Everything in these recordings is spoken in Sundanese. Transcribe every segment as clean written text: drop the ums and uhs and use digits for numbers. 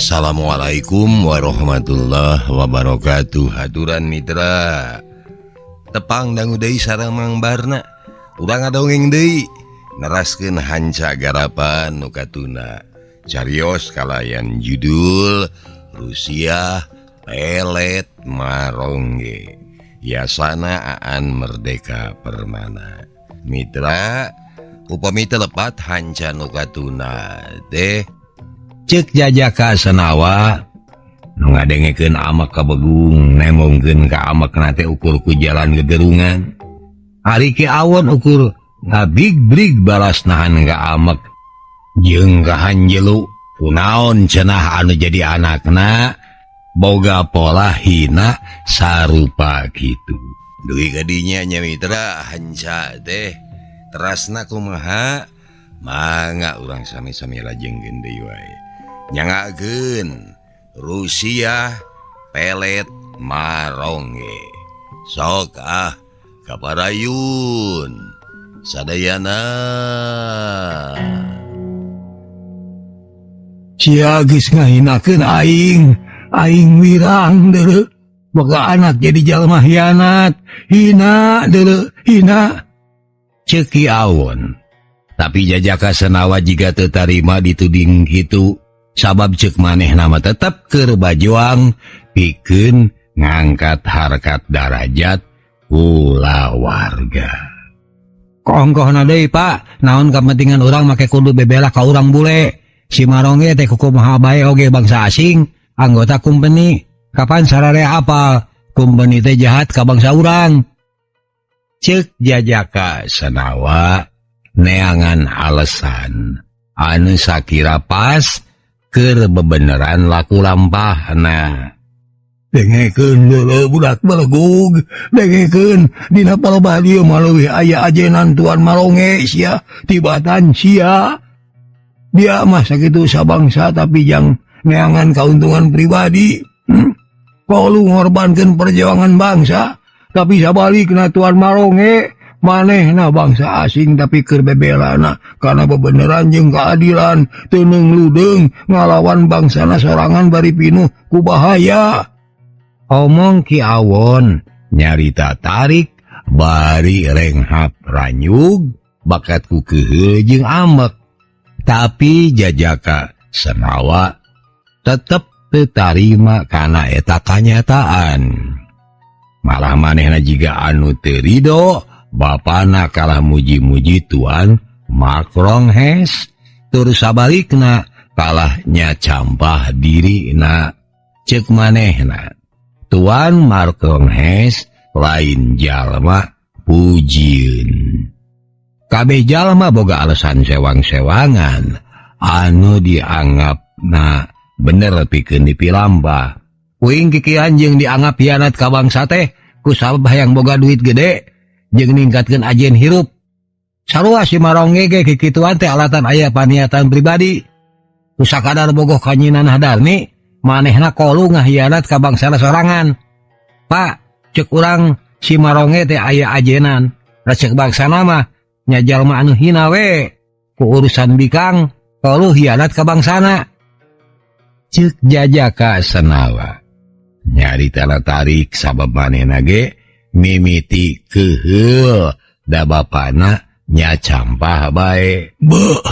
Assalamualaikum warahmatullahi wabarakatuh. Haturan mitra, tepang dangu deui sareng Mang Barna. Urang ngadongeng deui, neraskeun hanca garapan nu katuna. Carios kalayan judul Rusiah Pelet Marongge, yasana Aan Merdeka Permana. Mitra, upami teu lepat hanca nu katuna teh, cek Jajaka Senawa nu ngadengekeun amek kabegung, nembongkeun ka amek teh ukur ku jalan gegerungan. Ari Ki Awon ukur ngabig-brig balas nahan ka amek jeung ka hanjelu. Kunaon cenah anu jadi anakna boga pola hina sarupa kitu? Dugi ka dinya nya, mitra, hanca teh terasna kumaha? Mangga urang sami-sami lajengkeun deui wae. Nyanggakeun Rusiah Pelet Marongge. Sok ah, kaparayun sadayana. Sia geus ngahinakeun aing, aing wirang deuleu. Boga anak jadi jalma hianat, hina deuleu, hina. Cek Ki Awon. Tapi Jajaka Senawa jiga teu tarima dituding kitu, sabab cek manehna mah tetep keur bajuang pikeun ngangkat harkat darajat kulawarga. Kongkohna deui, Pak, naon kepentingan urang make kudu bebela ka urang bule? Si Marongge teh kumaha bae oge bangsa asing, anggota kumpeni. Kapan sararea apal kumpeni teh jahat ka bangsa urang? Cek Jajaka Senawa neangan alasan anu sakira pas keur bebeneran laku lampahna. Dengekeun deuleu, budak belegug, dengekeun. Dina palebah dieu mah leuwih aya ajenan Tuan Marongge sia tibatan sia. Dia mah sakitu sabangsa, tapi jang neangan keuntungan pribadi. Kalau ngorbankan perjuangan bangsa, tapi sabalikna Tuan Marongge, manehna bangsa asing, tapi keur bebelana karena bebeneran jeung keadilan, teu ludeng ngalawan bangsana sorangan bari pinuh ku bahaya. Omong Ki Awon nyarita tarik bari renghap ranyug bakat ku keheul jeung amek. Tapi Jajaka Senawa tetep teu tarima kana eta kanyataan. Malah manehna jiga anu teu rido bapana kalah muji-muji Tuan Makronghes, tur sabalikna kalahnya campah dirina. Cek manehna, Tuan Markonghes lain jalma pujieun. Kabeh jalma boga alasan sewang-sewangan anu dianggap na bener pikeun dipilampah. Uing kikian jeung dianggap hianat ka bangsa teh ku sabab hayang boga duit gede jeung ningkatkeun ajen hirup. Sarua si Marongge ge kikituan teh alatan aya paniatan pribadi. Ku sakadar bogoh ka Nyi Nanah Darni, manehna kolu ngahianat ka bangsana sorangan. Pak, cek urang si Marongge teh aya ajenan. Cek bangsana mah nya jalma anu hina we ku urusan bikang kolu hianat ka bangsana. Cek Jajaka Senawa nyarita tarik, sabab manehna ge mimiti keheul da bapana nya campah bae. Beuh,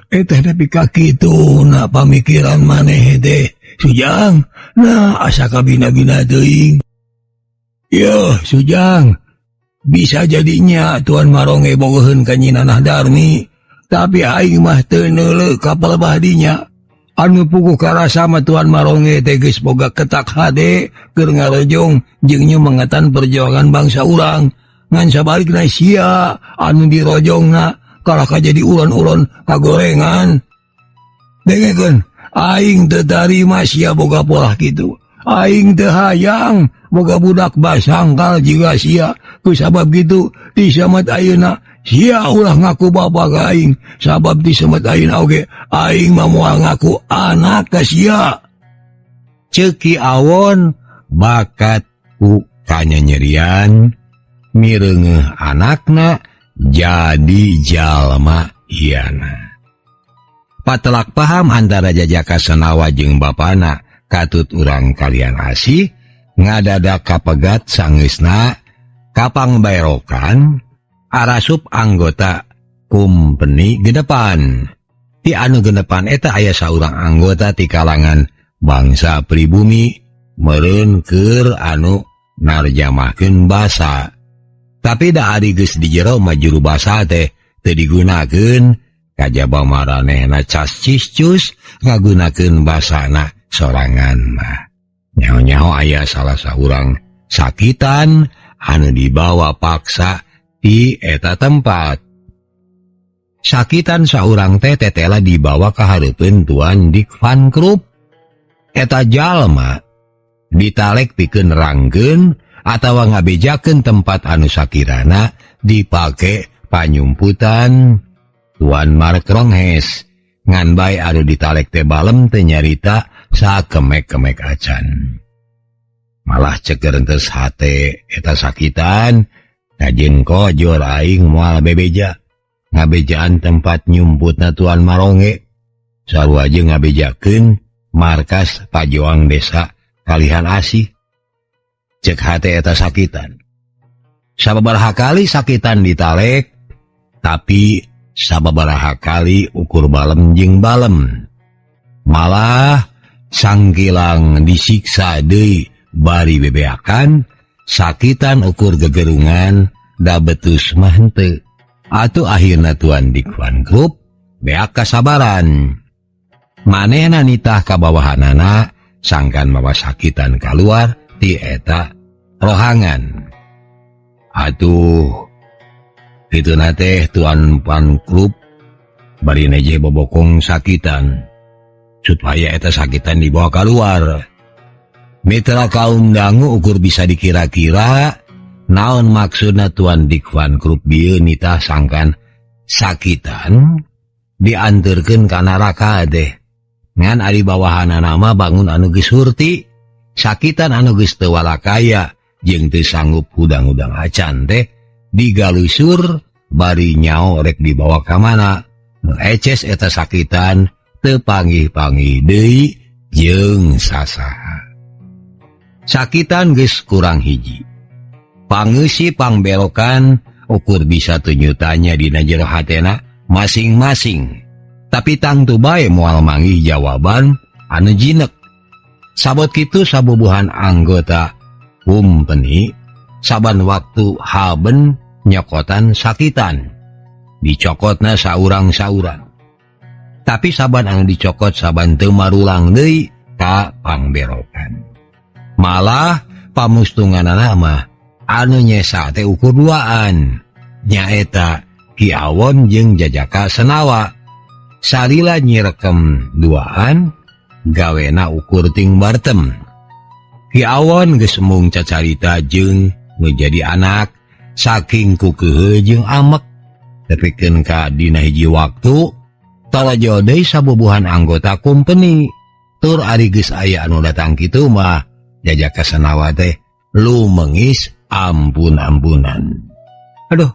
eta nepi ka kitu na pamikiran maneh teh, Sujang? Nah, asa kabina-bina teuing. Yo, Sujang, bisa jadinya Tuan Marongge bogoheun ka Nyi Nanah Darmi, tapi aing mah teu neuleu ka palebah dinya. Anu puguh karasa mah Tuan Marongge teh geus boga ketak hade keur ngarojong jeung nyumangetan perjuangan bangsa urang. Ngan sabalikna sia anu dirojongna kalah ka jadi ulon-ulon kagorengan. Dengekeun, aing teu tarima sia boga polah kitu. Aing teu hayang boga budak basangkal jiga sia. Ku sabab gitu, ti samet ayeuna sia ulah ngaku bapa ka aing, sabab ti samet ayeuna oge aing mah moal ngaku anak ka sia. Cek Ki Awon bakat ku kanyanyerian mireungeuh anakna jadi jalma hianat. Patelak paham antara Jajaka Senawa jeung bapana katut urang Kalian Asih ngadadak kapegat sangeusna kapang baerokan arasup anggota kumpeni genepan. Ti anu genepan eta aya saurang anggota ti kalangan bangsa pribumi meureun keur anu narjamahkeun basa. Tapi da ari geus di jero mah juru basa teh teu digunakeun kajaba maranehna cas ciscus ngagunakeun basana sorangan mah. Nyaho-nyaho aya salah saurang sakitan anu dibawa paksa di eta tempat. Sakitan saurang teh tetela dibawa ka hareupeun Tuan Dick Van Krup. Eta jalma ditalek pikeun rangkeun atawa ngabejakeun tempat anu sakirana dipake panyumputan Tuan Mark Ronghes. Ngan bae anu ditalek teh balem teu nyarita sakemek-kemek acan. Malah ceker entes hate eta sakitan kajeun kojor aing moal bebeja. Ngabejaan tempat nyumputna Tuan Maronge. Sarua jeung ngabejakeun markas pajoang desa Kalihan Asih. Cek hate eta sakitan. Sababaraha kali sakitan ditalek, tapi sababaraha kali ukur balem jeung balem. Malah sangkilang disiksa deui bari bebeakan, sakitan ukur gegerungan da betus mah henteu. Atuh akhirna Tuan Dick Van Krup beak kasabaran. Manehna nitah ka bawahanana sangkan mawa sakitan kaluar ti eta rohangan. Atuh kituna teh Tuan Van Krup bari neje bobokong sakitan supaya eta sakitan dibawa keluar. Mitra kaum dangu ukur bisa dikira-kira naon maksudna Tuan Dick Van Krup bieu nitah sangkan sakitan dianterkeun ka neraka teh. Ngan ari bawahanana mah bangun anu geus hurti, sakitan anu geus teu walakaya jeung teu sanggup hudang-hudang acan teh digalusur bari nyao rek dibawa ka mana. Nu eces eta sakitan teu panggih-panggih deui jeung sasaha. Sakitan geus kurang hiji. Pangeusi pangbelokan ukur bisa tunyutanya dina jero hatena masing-masing. Tapi tangtu bae moal manggih jawaban anu jinek. Sabot kitu sabubuhan anggota kumpeni saban waktu haben nyokotan sakitan. Dicokotna saurang-saurang. Tapi saban anu dicokot saban teu marulang deui ka pangberokan. Malah pamustunganana mah anu nyesa teh ukur duaan. Nyaeta Ki Awon jeung Jajaka Senawa. Salila nyirekem duaan gawena ukur ting bartem. Ki Awon geus mung cacarita jeung nu jadi anak saking kukeuheuh jeung amek. Tepikeun ka dina hiji waktu tarajo deui sabubuhan anggota kumpeni. Tur ari geus aya anu datang kitu mah Jajaka Senawa teh lumengis ampun-ampunan. Aduh,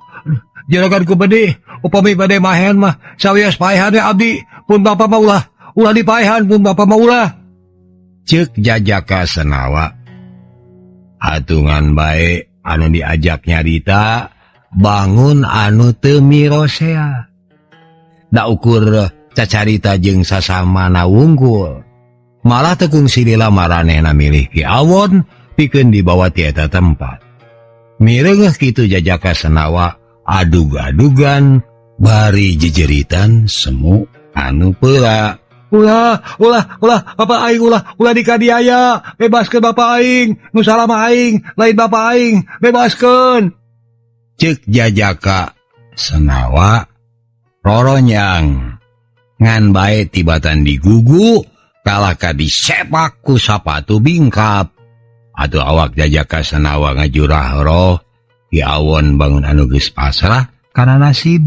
juragan kumpeni, upami bade mahen mah sawios paehan we abdi, pun bapa mah ulah, ulah dipaehan pun bapa mah ulah. Ceuk Jajaka Senawa. Atungan bae anu diajak nyarita bangun anu teu mirosea. Da ukur cacarita jeung sasamana wungkul. Malah teu kungsi lila maranehna milih Ki Awon pikeun dibawa ti eta tempat. Mireungeuh kitu Jajaka Senawa adug-adugan bari jejeritan semu anu peula. Ulah, ulah, ulah, bapak aing ulah, ulah dikadiaya, bebaskeun bapak aing, nu salah mah aing, lain bapak aing, bebaskeun. Ceuk Jajaka Senawa roronyang ngan bae tibatan digugu kalahka disepak ku sapatu bingkap. Atuh awak Jajaka Senawa ngajurah roh Ki Awon bangun anu geus pasrah kana nasib.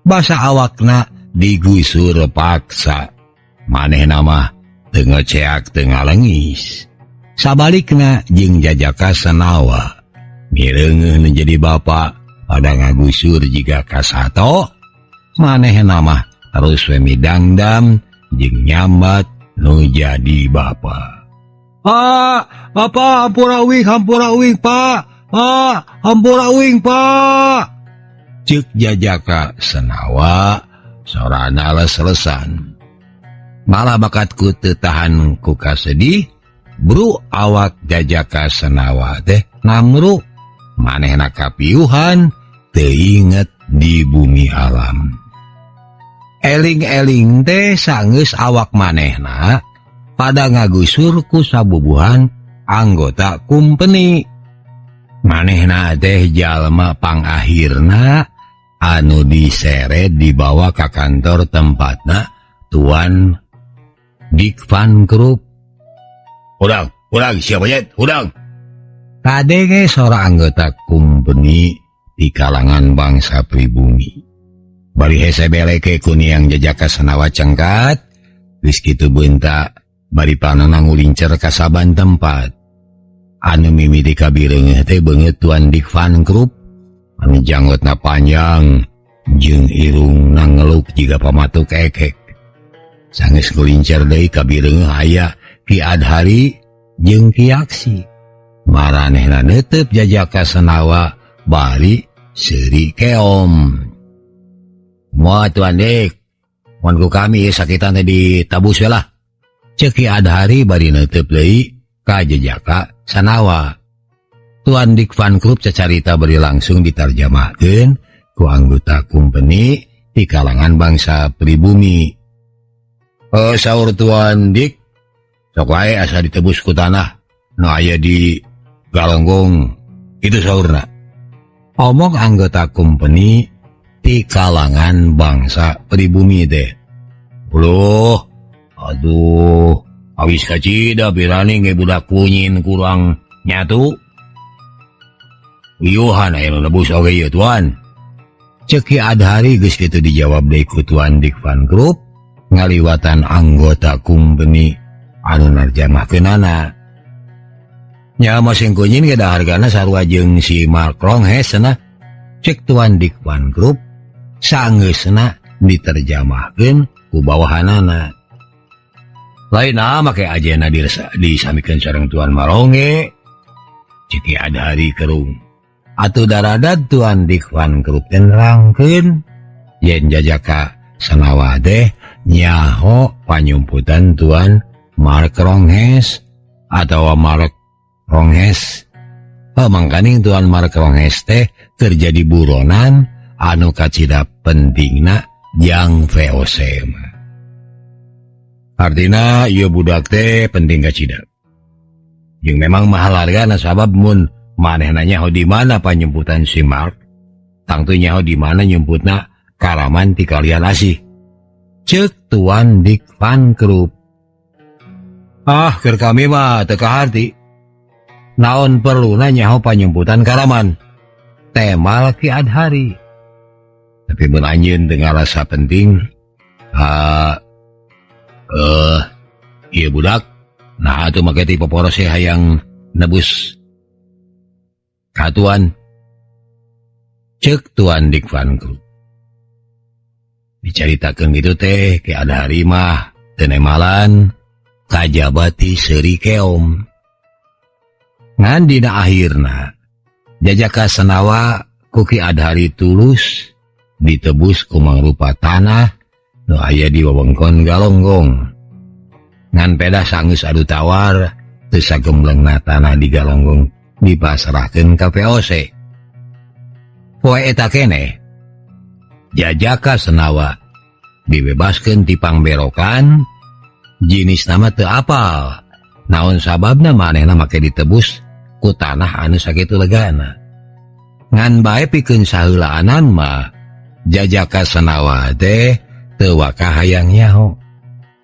Basa awakna digusur paksa. Manehna mah teu ngeceak teu ngalengis. Sabalikna jeung Jajaka Senawa mireungeuh nu jadi bapa pada ngagusur jiga kasato. Manehna mah Terus we midangdam jeung nyambat nu jadi bapa. Pak, Bapak, hampura uing, hampura uing, Pak. Pak, hampura uing, Pak. Cek Jajaka Senawa sorana les-lesan. Malah bakatku teu tahan ku kasedih, bru awak Jajaka Senawa teh namru manehna kapiuhan teu inget di bumi alam. Eling-eling teh sanggeus awak manehna pada ngagusur ku sabubuhan anggota kumpeni. Manehna teh jalma pangakhirna anu diseret dibawa ka kantor tempatna Tuan Dick Van Krup. Hudang, hudang, siapa jet? Hudang. Kadenge sora anggota kumpeni di kalangan bangsa pribumi. Bari hese beleke kuniang Jajaka Senawa cengkat, geus kitu beunta bari panona ngulincer ka saban tempat. Anu mimiti kabireungeuh teh beungeut Tuan Dick Van Krup, anu janggotna panjang jeung irungna ngeluk jiga pamatuk ekek. Sanggeus ngulincer deui kabireungeuh aya Ki Adhari jeung Ki Yaksi. Maranehna neuteub Jajaka Senawa bari seuri keom. Moal Tuan Dik, mun ku kami sakitan teh ditabus we lah. Ceuk Ki Adhari bari neuteub deui ka Jajaka Sanawa. Tuan Dick Van Krup cacarita bari langsung ditarjamahkeun ku anggota kumpeni di kalangan bangsa pribumi. Saur Tuan Dick, sok wae asa ditebus ku tanah nu aya di Galonggong itu saurna. Omong anggota kumpeni di kalangan bangsa pribumi teh. Uluh, aduh, awis kacida birani nge budak kunyin kurang nyatu. Uyuhan aya nu nebus oge ieu Tuan. Ceuk Ki Adhari geus kitu dijawab deui ku Tuan Dick Van Krup ngaliwatan anggota kumpeni anu narjamahkeunana. Nya masing kunyin ge da hargana sarua jeung si Mark Ronghes cenah. Cek Tuan Dick Van Krup sanggeusna diterjamahkeun ku bawahanana. Lain ah make ajena disamikeun sareng Tuan Maronge. Cek Ki Adhari kerung. Atuh daradat Tuan Dick Van Krup teh nerangkeun yen Jajaka Sanawa teh nyaho panyumputan Tuan Mark Ronghes atawa Mark Ronghes. Oh, mangkaning Tuan Mark Ronghes teh keur jadi buronan anu kacida pentingna jang VOC mah. Artina ieu budak teh penting kacida. Jeung memang mahal hargana sabab mun manehna nyaho di mana panyumputan si Mark, tangtu nyaho di mana nyumputna karaman ti kalian asih. Ceuk Tuan Dick Van Krup. Ah, keur kami mah teu kaharti. Naon perluna nyaho panyumputan karaman? Temal Ki Adhari. Tapi mun anjeun teu ngarasa penting, ieu budak, nah atuh make ti poporos hayang nebus ka Tuan. Ceuk Tuan Dick Van Krup. Dicaritakeun kitu teh Ki Adhari mah teu nemalan kajabati seuri keom. Ngan dina akhirna Jajaka Senawa ku Ki Adhari tulus ditebus ku mangrupa tanah nu aya di wewengkon Galonggong. Ngan pedah sanggeus adu tawar teu sagemblengna tanah di Galonggong dipasrahkeun ka VOC. Poe eta keneh Jajaka Senawa dibebaskeun ti pangberokan jinis nama teu apal. Naon sababna manehna make ditebus ku tanah anu sakitu legana. Ngan bae pikeun saheulaanan mah Jajaka Senawa teh teu waka hayang nyaho.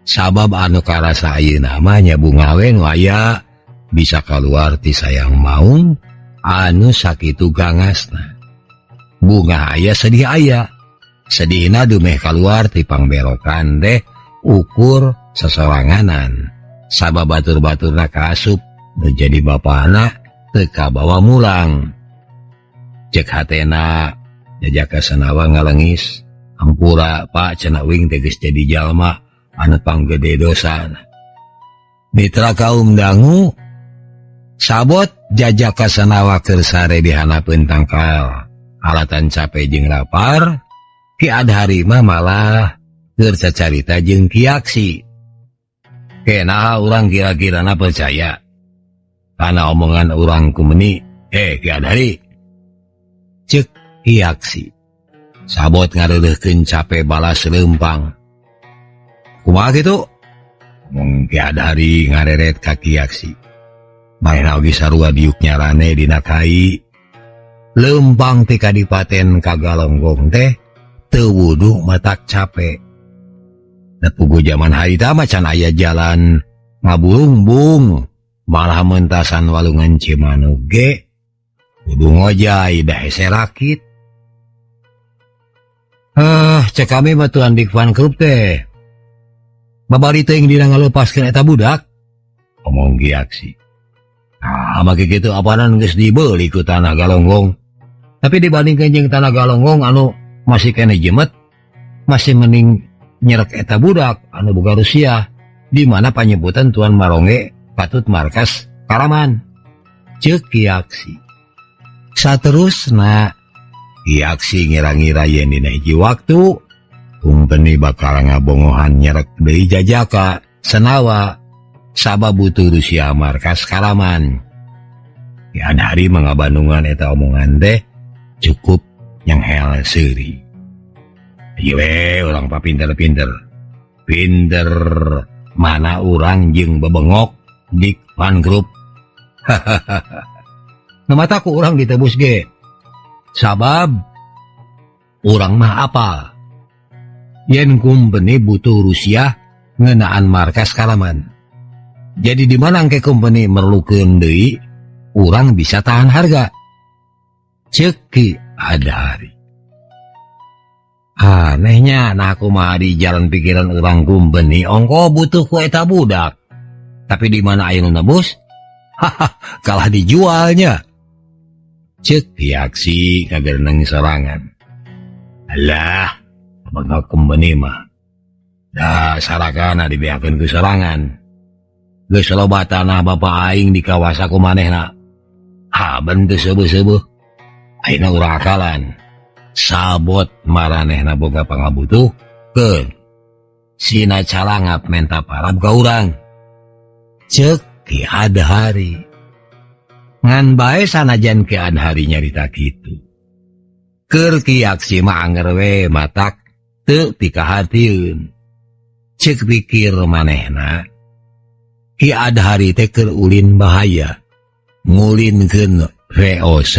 Sabab anu karasa ayeuna mah nya bunga we nu aya bisa kaluar ti sayang maung anu sakitu gangasna. Bunga aya sedih aya. Sedihna dumeh kaluar ti pangberokan teh ukur sesoranganan. Sabab batur-baturna kaasup nu jadi bapana teu kabawa mulang. Cek hatena Jajaka Senawa ngalengis. Hampura Pak cenah uing teh geus jadi jalma anu panggede dosana. Mitra kaum dangu sabot jajaka sanawa keur sare di hanapeun tangkal. Alatan capek jeung lapar, Ki Adhari mah malah keur cacarita jeung Ki Aksi. Kenaha urang kira-kirana percaya karena omongan urang kumeni Ki Adhari cek Ki Aksi. Sabot ngareuleuhkeun capek balas leumpang. Kumaha kitu? Ngomong Ki Adhari ngareret ka Ki Aksi. Manehna oge sarua diuk nyarane dina kai. Leumpang ti kadipaten ka Galonggong teh teu wuduh matak capek. Da puguh jaman harita mah can aya jalan ngabulungbung, malah mentasan walungan Cimanuk ge kudu ngojay da hese rakit. Cek kami mah Tuan Dick Van Krup teh. Babari teuing dina ngalepaskeun eta budak. Omong Ki Aksi. Ah, make kitu apanan geus dibeuli ku tanah Galonggong. Tapi dibandingkeun jeung tanah Galonggong anu masih keneh jemet, masih mending nyerek eta budak anu boga Rusia, di mana panyebutan Tuan Maronge patut markas Karaman. Ceuk Ki Aksi. Saterusna Ki Aksi ngira-ngira yen dina hiji waktu kumpeni bakal ngabongohan nyerek deui jajaka Senawa sabab butuh Rusia markas Karaman. Ki Adhari mangabandungan eta omongan teh cukup yang hel seuri. Ieu we urang pa pinter-pinter. Pinter mana urang jeung bebengok Dick Van Group. Nu mata ku urang ditebus ge. Sabab urang mah apal. Yen kumpeni butuh Rusia ngeunaan markas Karaman. Jadi di mana engke kumpeni merlukeun deui, urang bisa tahan harga. Ceuk Ki Adhari. Anehnya nah kumaha di jalan pikiran urang kumpeni ongko butuh ku eta budak. Tapi di mana aya nu nebus? Haha, kalah dijualnya. Ceuk Ki Aksi kagereneng sorangan. Alah, bakal kumpeni mah. Dah sarakana dibeakeun ku sorangan. Geus loba tanah bapa aing di kawasa ku manehna. Haben teu seubeuh-seubeuh. Ayeuna urang akalan. Sabot maranehna boga pangabutuh keun. Sina calangap menta parab ka urang. Ceuk Ki Adhari. Ngan bae sanajan Ki Adhari nyarita kitu. Keur Ki Aksi mah anger we matak teu pikahartieun. Ceuk pikir manehna Ki Adhari teh keur ulin bahaya. Ngulinkeun VOC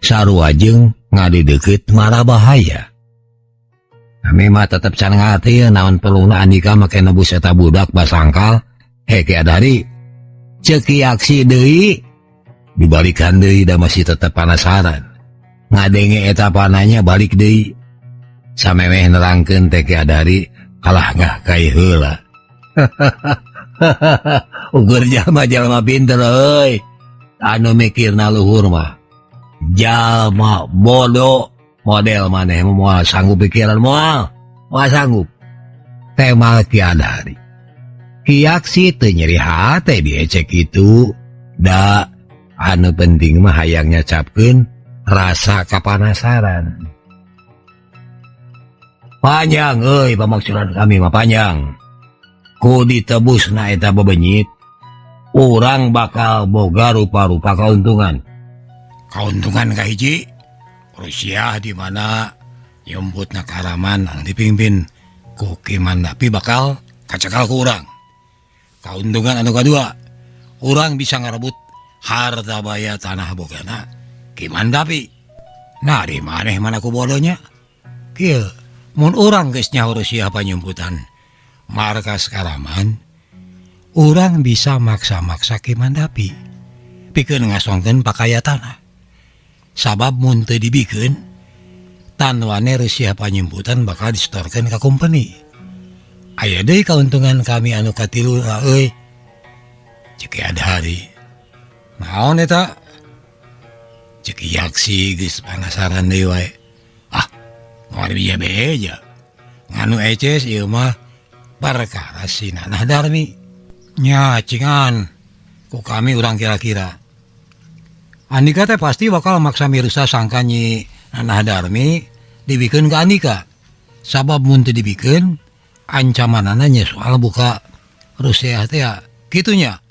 sarua jeung ngadideukeut mara bahaya. Kami mah tetep can ngarti naon perluna andika make nebus eta budak basangkal. He Ki Adhari. Ceuk Ki Aksi deui dibalikan deui da masih tetep penasaran. Ngadenge eta pananya balik deui. Samemeh nerangkeun teh Ki Adhari kalah ngah kai heula. Ugur jalma-jalma pinter euy. Anu mikirna luhur mah. Jalma bodoh model maneh moal sanggup pikiran moal. Moal sanggup. Temal Ki Adhari. Ki Aksi teu nyeri hate diecek itu. Da anu penting mah hayang nyacapkeun rasa kapanasaran. Panjang euy pamaksudan kami mah panjang. Ku ditebusna eta bebenyit, urang bakal boga rupa-rupa keuntungan. Keuntungan kahiji, Rusia di mana nyumputna Karaman anu dipimpin ku Ki Mandapi bakal kacakal ku urang. Keuntungan anu kadua, urang bisa ngarebut harta baya tanah bogana Ki Mandapi. Nah di maneh mana ku bodohnya? Kieu, mun urang geus nyaho Rusia panyumputan markas Karaman, urang bisa maksa-maksa Ki Mandapi pikeun ngasongkeun pakaya tanah. Sabab mun teu dibikeun, tanwane Rusia panyumputan bakal disetorkeun ka kumpeni. Aya deui kauntungan kami anu katilu euy. Ceuk Ki Adhari. Naon eta? Ceuk Ki Aksi geus panasaran deui wae. Ah, moal beja-beja. Nganu eces ieu mah perkara si Nanah Darmi. Nya cingan ku kami urang kira-kira. Andika teh pasti bakal maksa Mirsa sangka Nyi Nanah Darmi dibikeun ka Andika. Sabab mun teu dibikeun ancamanana nya soal buka Rusia teh kitu nya.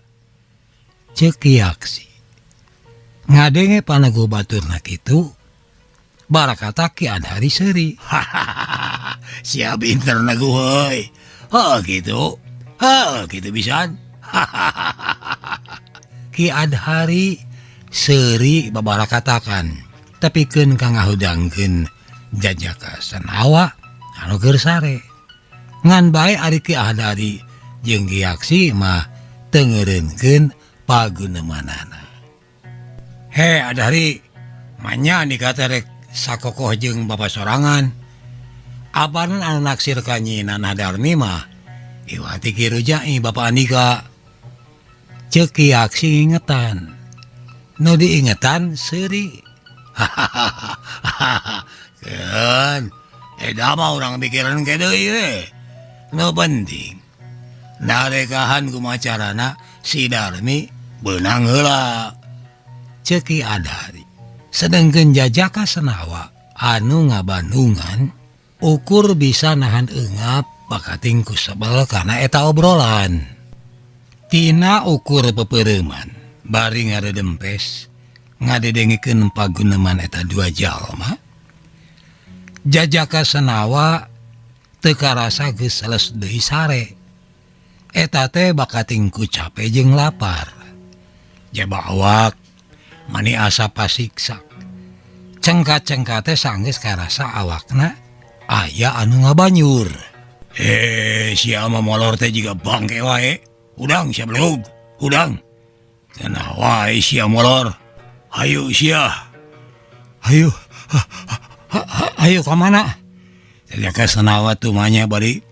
Ceuk Ki Yaksi. Ngadenge panaguh baturna kitu barakata Ki Adhari seuri. Hahaha sia pinter naguh euy. Heuh kitu. Heuh kitu pisan. Hahaha. Ki Adhari seuri babarakatakan tepikeun ka ngahudangkeun jajaka Senawa anu keur sare. Ngan bae ari Ki Adhari jeung Ki Yaksi mah teu ngeureunkeun pagunemanana. He Adhari, manya Andika teh rek sakokoh jeung bapa sorangan. Apan anu naksir ka Nyi Nanah Darmi mah iwati Ki Rujai bapa Andika. Ceuk Ki Yaksi ngingetan. Nu diingetan seuri. Hahaha. Keun, eta mah urang pikiran ke deui we. Nu penting narekahan kumaha carana si Darmi beunang heula. Ceuk Ki Adhari. Sedengkeun jajaka Senawa anu ngabandungan ukur bisa nahan eungap bakating ku sebel kana eta obrolan. Tina ukur pepereuman bari ngadedempes ngadedengikeun paguneman eta dua jalma. Jajaka Senawa teu karasa geus sales deui sare. Eta teh bakating ku cape jeung lapar. Jaba awak mani asa pasiksa. Cengkat-cengkat teh sanggeus karasa awakna aya anu ngabanyur. Sia mah molor teh jiga bangke wae. Hudang sia belug, hudang. Cenah wae sia molor. Hayu sia. Hayu. Hayu ka mana? Jajaka Senawa tumanya bari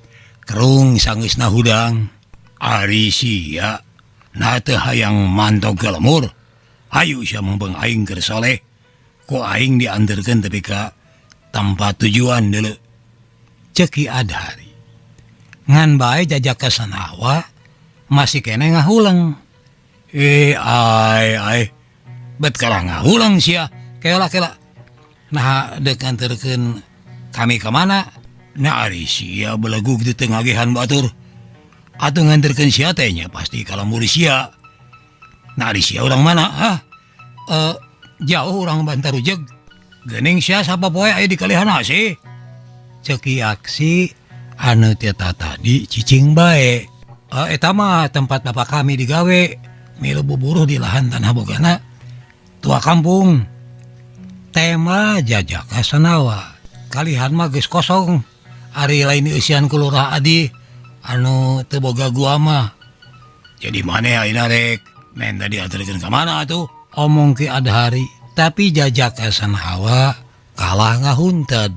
kerung sanggeusna hudang. Ari sia na teu hayang mantog ka lemur. Hayu sia meubeung aing keur soleh. Ku aing dianterkeun tepi ka tempat tujuan deuleu. Ceuk Ki Adhari. Ngan bae jajaka Senawa masih keneh ngahuleng. Ai ai bet kalah ngahuleng sia. Kela kela. Nah deuk nganterkeun kami ka mana? Nah ari sia belegug di teu ngagehan batur. Atuh nganterkeun sia teh nya pasti ka lembur sia. Nah ari sia urang mana? Hah? Jauh urang Bantarujeg. Geuning sia sapopoe aya di kalihan sih. Ceuk Ki Yaksi anu teh tadi cicing bae. Eta mah tempat bapak kami digawe milu buburuh di lahan tanah bogana tua kampung. Tema jajaka Senawa. Kalihan mah geus kosong. Ari lain dieusian ku Lurah Adi anu teu boga gua mah. Jadi maneh ayeuna rek menta dianterkeun ka mana atuh? Omong Ki Adhari, tapi jajaka Senawa kalah ngahunted.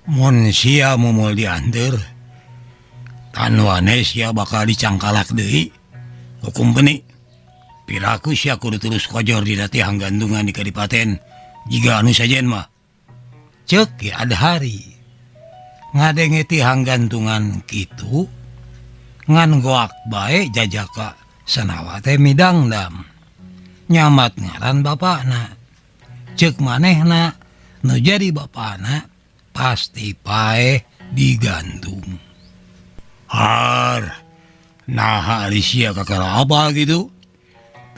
Mun sia mumul dianteur, tanwane sia bakal dicangkalak deui. Hukum beni. Piraku sia kudu terus kojor dina tihang gantungan di kadipaten jiga anu sajen mah. Ceuk Ki Adhari. Ngadenge tihang gantungan kitu ngan goak bae jajaka Senawa teh midangdam. Nyamat ngaran bapakna. Ceuk manehna nu jadi bapakna pasti paeh digantung. Har, naha ari sia kakara apa gitu?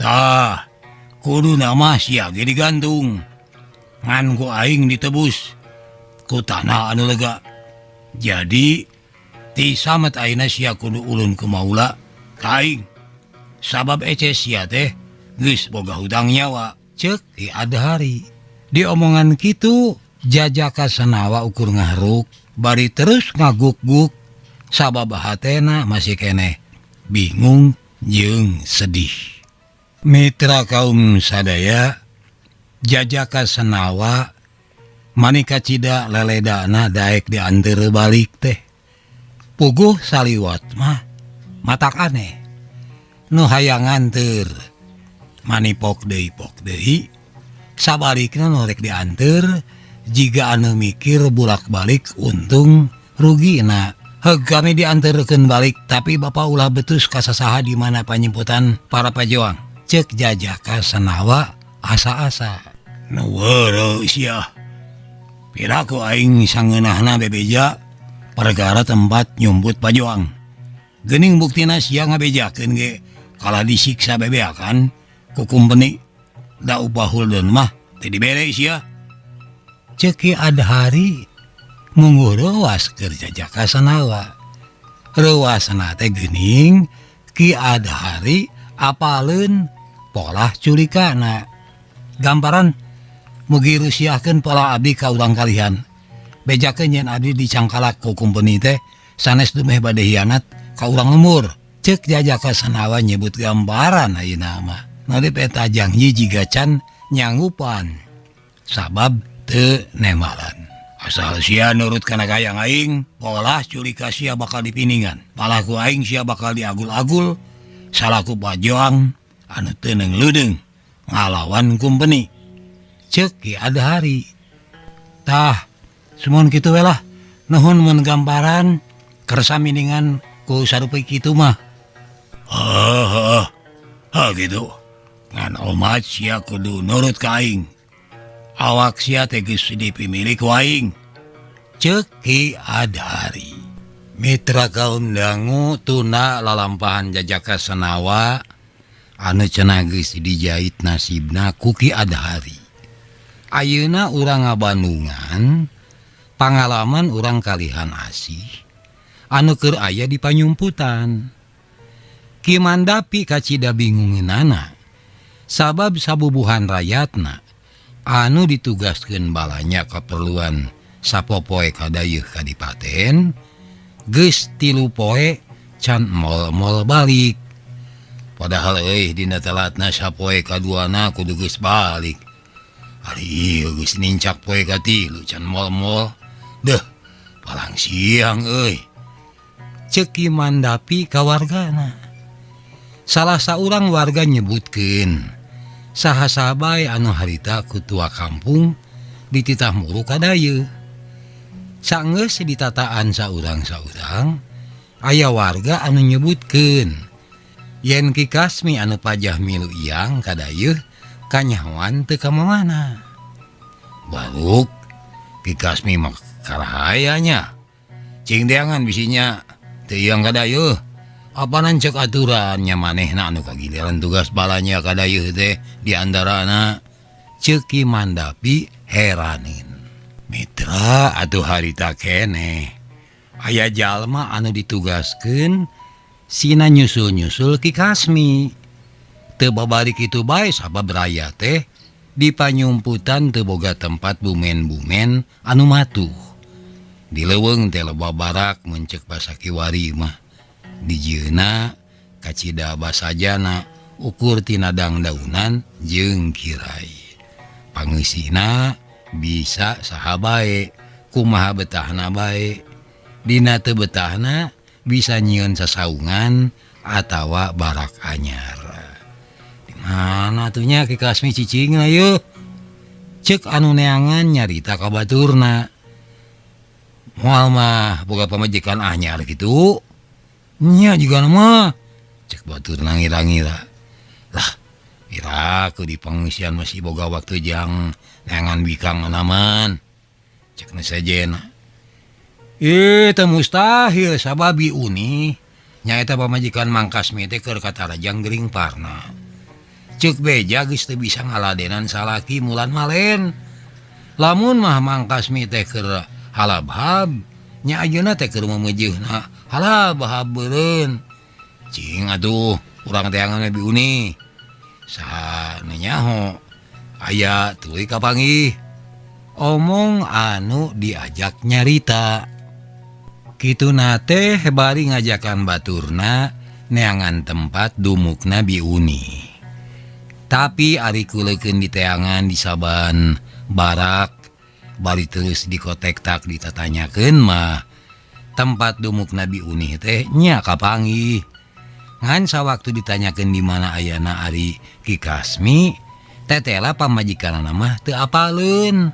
Tah, kudu nama sia ge digantung. Ngan ku aing ditebus ku tanah anu lega. Jadi ti samet ayeuna sia kudu ulun ku maula ka aing. Sabab ece sia teh geus boga hutang nyawa. Ceuk Ki Adhari. Diomongan kitu jajaka Senawa ukur ngahruk bari terus ngaguk-guk sabab hatena masih keneh bingung jeung sedih. Mitra kaum sadaya jajaka Senawa manika cida leledana daek dianteur balik teh. Puguh saliwat mah matak aneh. Nu hayang nganteur manipok deui pok deui sabalikna nu rek dianteur jiga anu mikir bulak-balik untung Rugina heug kami dianterkeun balik tapi Bapak ulah betus ka sasaha di mana panyimputan para pajoang. Cek Jajaka Senawa asa-asa. Nu weureuh sia. Piraku aing sangeunahna bebeja perkara tempat nyumput pajoang. Geuning buktina sia ngabejakeun ge kalah disiksa bebeakan ku kumpeni. Da upah huldeun mah teu dibere sia. Ceuk Ki Adhari mungguh reuwas keur Jajaka Sanawa. Reuwasna teh geuning Ki Adhari apaleun polah culikana. Gambaran mugi rusiahkeun pola abdi ka urang kalihan. Bejakeun yen abdi dicangkalak ku kumpeni teh sanes dumeh bade hianat ka urang lembur. Ceuk Jajaka Sanawa nyebut gambaran ayeuna mah. Narip eta janji jiga can nyanggupan sabab teu nembalan. Asal sia nurut kana gayang aing, polah culika sia bakal dipiningan. Palaku aing sia bakal diagul-agul salaku pajoang anu teu leudeng ngalawan kumpeni. Ceuk Ki Adhari. Tah, sumuhun kitu we lah. Nuhun mun gambaran kersa miningan ku sarupi kitu mah. Heuh heuh. Heuh kitu. Ngan omat sia kudu nurut ka aing. Awak sia teh geus dipimilik ku aing. Ceuk Ki Adhari. Mitra kaum dangu tuna lalampahan Jajaka Senawa anu cenah geus dijait nasibna ku Ki Adhari. Ayeuna urang ngabandungan pangalaman urang kalihan asih anu keur aya di panyumputan. Ki Mandapi kacida bingungeunana sabab sabubuhan rayatna anu ditugaskeun balanya keperluan sapopoe kadayeuh kadipaten geus 3 poe can mol-mol balik. Padahal euy dina telatna sapoe kaduana kudu geus balik. Ari ieu geus nincak poe katilu can mol-mol. Deuh, palang siang euy. Ceuk Ki Mandapi ka wargana. Salah saurang warga nyebutkeun saha sabae anu harita kutua kampung dititah muru kadayeuh. Sanggeus ditataan saurang-saurang aya warga anu nyebutkeun yen Ki Kasmi anu pajah milu iyang kadayeuh kanyahoan teu ka mamana. Baruk Ki Kasmi mah karahaya nya. Cing deangan bisinya teu iyang kadayeuh. Apanan cek aturannya manehna anu kagiliran tugas balanya kadayeuh teh di antarana. Ceuk Ki Mandapi heranin. Mitra atuh harita keneh aya jalma anu ditugaskeun sina nyusul-nyusul Ki Kasmi. Teu babari kitu bae sabab raya teh di panyumputan teu boga tempat bumen-bumen anu matuh. Di leuweung teh loba barak mun ceuk basa kiwari mah. Dijieuna kacida basajana ukur tina dangdaunan jeung kirai. Pangeusina bisa saha bae, kumaha betahna bae. Dina teu betahna bisa nyieun sasaungan atawa barak anyar. Di mana atuh nya Ki Kasmi cicingna yeuh? Ceuk anu neangan nyarita ka baturna. Moal mah boga pamajikan anyar kitu. Nya juga mah cek batur ngira-ngira. Lah, iraku di pengungsian masih boga waktu jang neangan bikang anaman. Cek nu sejena. Teu mustahil sababi uni nyaeta pamajikan Mang Kasmi teh keur katarajang gering parna. Ceuk beja geus teu bisa ngaladenan salaki mulan malen. Lamun mah Mang Kasmi teh keur halabhab nya ayeuna teh keur memeujeuhna halabhab beureun. Cing atuh urang teangan lebih uni. Saha nu nyaho aya tuluy kapanggih. Omong anu diajak nyarita. Kituna teh bari ngajakan baturna neangan tempat dumukna biuni. Tapi ari kuleukeun diteangan di saban barak bari terus dikotektak ditatanyakeun mah tempat dumuk Nabi Uni teh nya kapanggih. Ngan sawaktu ditanyakeun di mana ayana ari Ki Kasmi, tetela pamajikanana mah teu apaleun.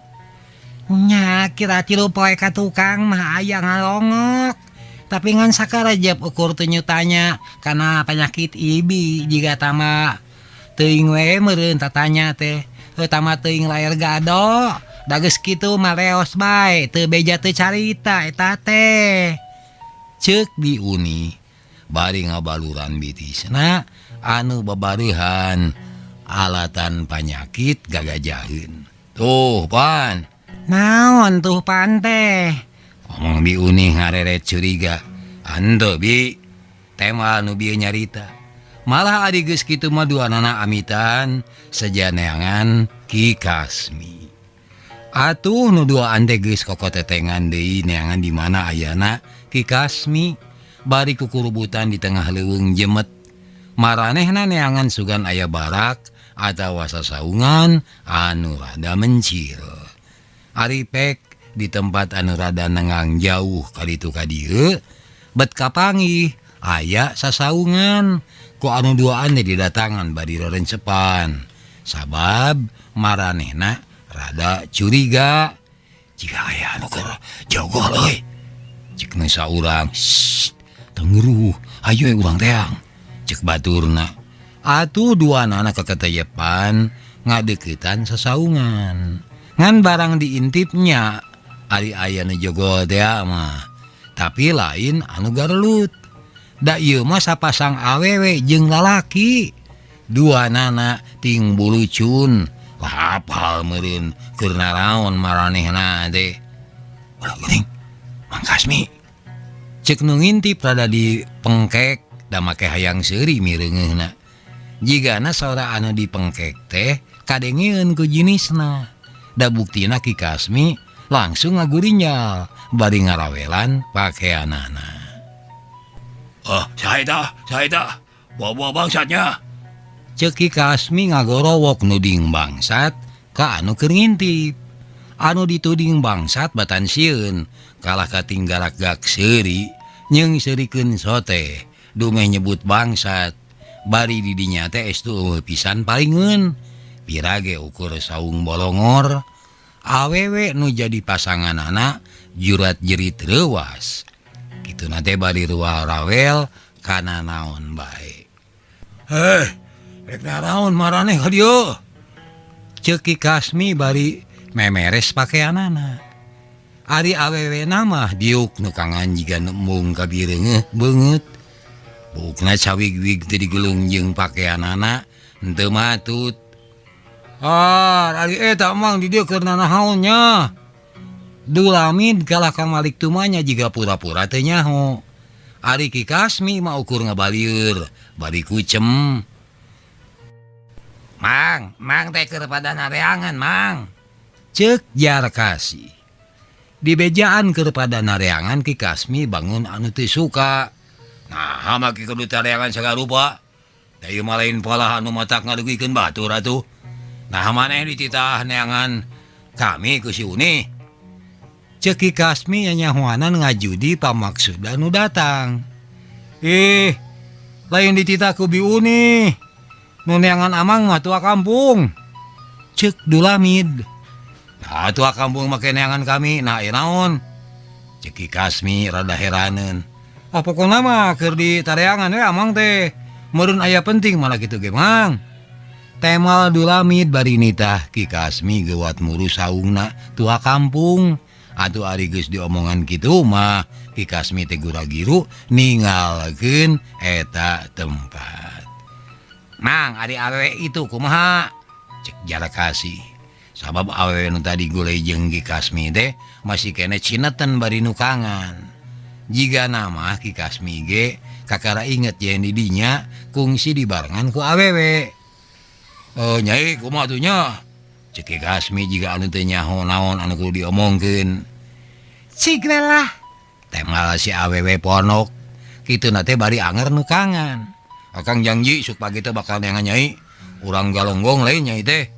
Nya kira 3 poe ka tukang mah aya ngalongok. Tapi ngan sakarejep ukur teu nyutanya kana penyakit ibi jiga tama teuing we meureun tatanya teh. Heuh tama teuing layar gado. Da geus kitu mah leos bae teu beja teu carita eta teh. Ceuk Bi Uni bari ngabaluran bitisna anu babareuhan alatan panyakit gagajaheun. Tuh pan. Naon tuh pan teh? Omong Bi Uni ngareret curiga. Henteu Bi, tema nu bieu nyarita. Malah ari geus kitu mah duanana amitan sejaneangan Ki Kasmi. Atuh nu duaan teh geus kokotetengan deui neangan di mana ayana Ki Kasmi bari kukurubutan di tengah leuweung jemet. Maranehna neangan sugan aya barak atawa sasaungan anu rada mencil. Ari pek di tempat anu rada nengang jauh kaditu ka dieu bet kapanggih aya sasaungan ku anu duaan teh didatangan bari rerencepan sabab maranehna rada curiga jika aya anu keur jogol euy cek nu saurang teu ayo urang teang cek baturna atuh duanana keketeyepan ngadeukeutan sasaungan ngan barang diintipnya ari aya nu jogol teh mah tapi lain anu garelut da ieu mah sapasang awewe jeung lalaki duanana ting bulucun lah hafal meureun keur naraon maranehna teh ulah geuning Mang Kasmi cek nu ngintip rada dipengkek da make hayang seuri mireungeuna jigana sora anu dipengkek teh kadengeun ku jinisna da buktina Ki Kasmi langsung ngagurinyal bari ngarawelan pakeanana. Oh, saya dah, bawa bangsatnya. Ceuk Ki Kasmi ngagorowok nuding bangsat ka anu keur ngintip. Anu dituding bangsat batan sieun kalah katinggalak gak seuri jeung seurikeun sote dumeh nyebut bangsat bari di dinya teh estu eueuh pisan palingeun. Pirage ukur saung bolongor awewe nu jadi pasanganana jurat jerit reuwas kituna teh bari rual rawel kana naon bae. Heh, rek naraon maraneh ka dieu? Ceuk Ki Kasmi bari memeres pakeanana. Ari awewe mah diuk nu kangan jiga nu embung kabireungeuh beungeut. Buukna cawig-wig teu digelung jeung pakeanana henteu matut. Ah, ari eta mang di dieu keur nanaon nya. Dulamid kalah ka Malik tumanya jiga pura-pura teu nyaho. Ari Ki Kasmi mah ukur ngabalieur bari kucem. Mang, mang teh keur pada nareangan, Mang. Ceuk Jarkasi. Dibejaan keur pada nareangan Ki Kasmi bangun anu teu suka. Nah, mah ki kudu tareangan sagarupa. Da ieu mah lain pola anu matak ngarugikeun batur atuh. Nah maneh dititah neangan kami ku si Uni. Ceuk Ki Kasmi nyanyahoanan ngajudi pamaksudan nu datang. Ih, lain dititah ku Bi Uni. Nu neangan amang mah tua kampung. Ceuk Dulamid. Nah tua kampung make neangan kami, nah ieu naon? Ceuk Ki Kasmi rada heraneun. Ah pokona mah keur ditareangan we amang teh. Meureun aya penting malah kitu ge Mang. Temal Dulamid bari nitah Ki Kasmi geuwat muru saungna tua kampung. Atuh ari geus diomongan kitu mah Ki Kasmi teh gura-giru ninggalkeun eta tempat. Mang ari awewe itu kumaha? Cek Jarkasi. Sabab awewe nu tadi gulai jeung Ki Kasmi teh masih keneh cineten bari nukangan. Jiga nama Ki Kasmi ge kakara inget yen di dinya kungsi dibarengan ku awewe. Nyai kumaha tuh nya? Cek Ki Kasmi jiga anu teu nyaho naon anu kudu diomongkeun. Cik lah. Temal si awewe ponok. Kituna teh bari anger nukangan. Akang janji sok pagi teh bakal neangan nyai. Urang galonggong lain nyai teh.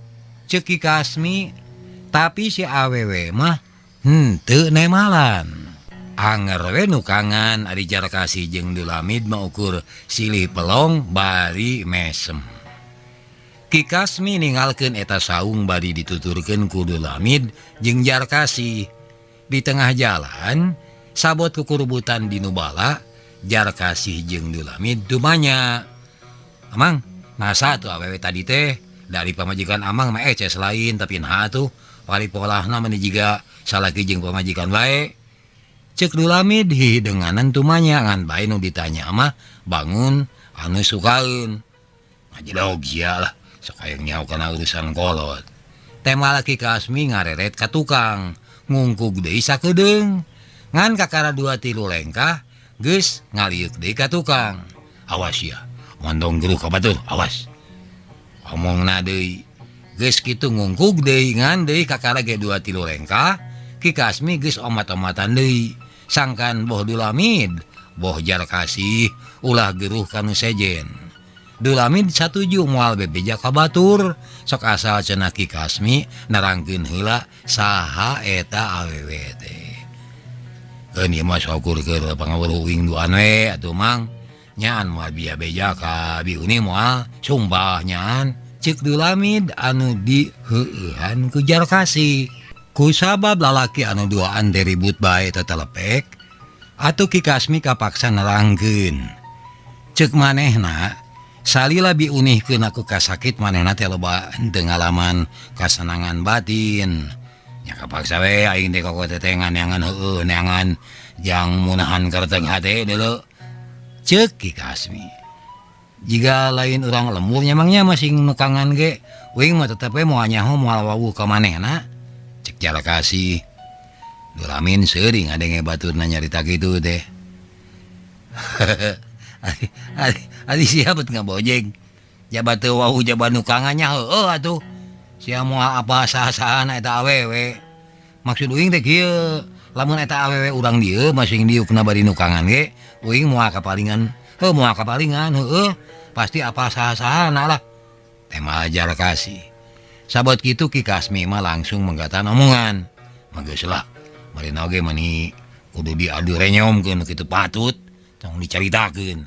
Cek Ki Kasmi, tapi si awewe mah henteu nemalan. Anger we nukangan ari Jarkasi jeung Dulamid mah ukur silih pelong bari mesem. Ki Kasmi ninggalkeun eta saung bari dituturkeun ku Dulamid jeung Jarkasih. Di tengah jalan sabot kukurubutan di Nubala, Jarkasih jeung Dulamid dumanya. Amang, nasa tuh awewe tadi teh dari pamajikan amang mah eces lain tapi nah tuh pari polahna meni jiga salaki jeung pamajikan wae. Cek Dulamid hidenganan tumanya ngan bae nu ditanya mah bangun anu sukaeun. Ngajedog sia lah sok hayang nyaho kana urusan kolot. Tema Ki Kasmi ngareret ka tukang ngungkug deui sakedeung. Ngan kakara 2-3 lengkah geus ngaliuk deui ka tukang. Awas ya, mondong geruh ka batur, awas. Omongna deui. Geus kitu ngungkug deui ngan deui kakara ge 2-3 lengkah Ki Kasmi geus omat-omatan deui. Sangkan boh Dulamid, boh Jarkasih ulah geruh kanu sejen. Dulamid satuju moal bebeja ka batur, sok asal cenah Ki Kasmi nerangkeun heula saha eta awewe teh. Keun ieu mah syukur keur pangaweruh uing duaan we atuh Mang. Nyaan moal bia beja ka biuni moal sumpah nyaan. Ceuk Dulamid anu diheueuhan ku Jarkasih. Kusabab lalaki anu duaan teh ribut bae tetelepek, atuh Ki Kasmi kapaksa nerangkeun. Ceuk manehna salila biunihkeun aku kasakit manehna teh loba henteu ngalaman kasenangan batin. Nya kapaksa we aing teh koko tetengan neangan heueuh neangan jang munahan kareteg hate deuleu. Ceuk Ki Kasmi. Jiga lain urang lembur nyamangnya masing nukangan ge, uing mah tetep we moal nyaho moal wawuh ka manehna. Cek Jarkasih. Dulamin seuring ngadenge baturna nyarita kitu teh. Ari sia bet ngabojeng. Jaba teu wawuh jaba nukangan nya heueuh atuh. Sia moal apa saha-sahana eta awewe. Maksud uing teh kieu, lamun eta awewe urang dieu masing diukna bari nukangan ge, uing moal kapalingan. Heuh moal kapalingan heueuh, pasti apa saha-sahana lah. Tema Jarkasih. Sabot kitu Ki Kasmi mah langsung menggatan omongan. Mah geus lah, marina oge mani kudu diadu renyomkeun kitu patut, tong dicaritakeun.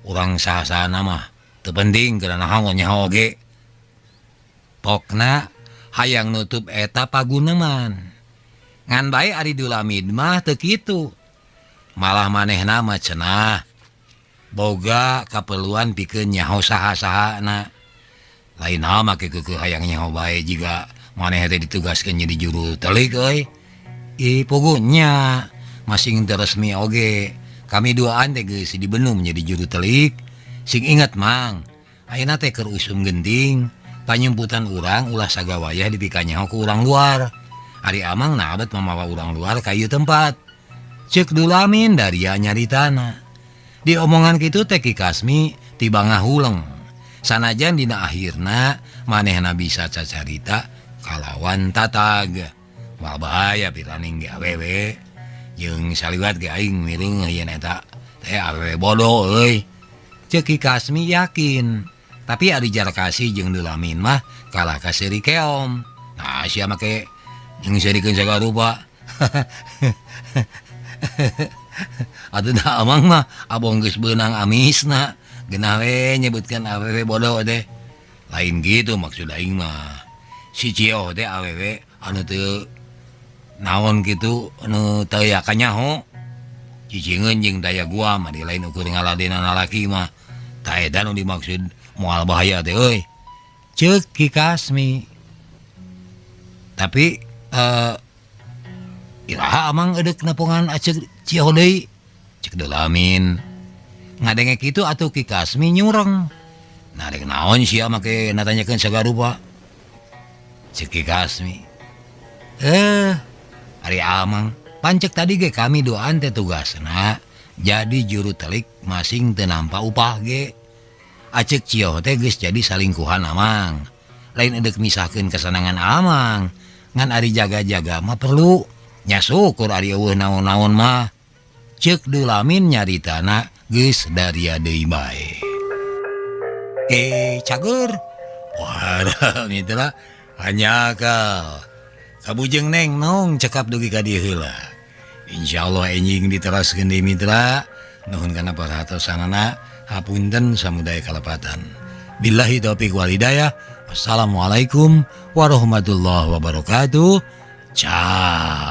Urang saha-sahana mah teu penting keur naon nyaho oge. Pokna hayang nutup eta paguneman. Ngan bae ari Dulamid mah teu kitu. Malah manehna mah cenah boga kaperluan pikeun nyaho saha-sahana. Lain hal mah keukeuh hayang nyaho bae jiga maneh teh ditugaskeun jadi juru telik euy. Ih pugunya masing teu resmi oge. Kami duaan teh geus dibenum jadi juru telik. Sing inget Mang, ayeuna teh keur usum genting, panyumputan urang ulah sagawayah dipikanyaho ku urang luar. Ari Amang nah abet mamawa urang luar ka ieu tempat. Ceuk Dulamin daria nyaritana. Di omongan kitu teh Ki Kasmi tiba ngahuleng. Sanajan dina akhirna manehna bisa cacarita kalawan tatag. Moal bahaya piraning ge awewe. Jeung saliwat ge aing mireung yen eta teh awewe bodoh euy. Ceuk Ki Kasmi yakin. Tapi ari Jarkasih jeung Dulamin mah kalah ka seuri keom. Nah sia make jeung seurikeun sagala rupa. Atuh da amang mah abong geus beunang amisna. Geunah we nyebutkeun awewe bodoh teh. Lain gitu maksud aing mah. Si Cio teh awewe anu teu naon kitu anu teu aya kanyaho. Cicingeun jeung daya gua mah di lain ukur ngaladenan lalaki mah. Ta eta nu dimaksud moal bahaya teh euy. Ceuk Ki Kasmi. Tapi iraha amang edeuk nepungan aceuk Cio deui. Ceuk Dulamin. Ngadenge kitu atuh Ki Kasmi nyureng. Nah rek naon sia make natanyakeun sagarupa. Ceuk Ki Kasmi. Ari Amang pancek tadi ge kami duaan teh tugasna jadi juru telik masing teu nampa upah ge. Aceuk Cio teh geus jadi salingkuhan Amang. Lain edeuk misahkeun kesenangan Amang. Ngan ari jaga-jaga mah perlu. Nya syukur ari eueuh naon-naon mah. Ceuk Dulamin nyaritana geus daria deui bae. Cager. Wah, mitra hanyakal. Kabujeng neng nong cekap dugi ka dieu heula. Insyaallah enjing diteraskeun deui mitra. Nuhun kana perhatosanana, hapunten samudaya kalepatan. Billahi taufik wal hidayah. Wassalamualaikum warahmatullahi wabarakatuh. Ciao.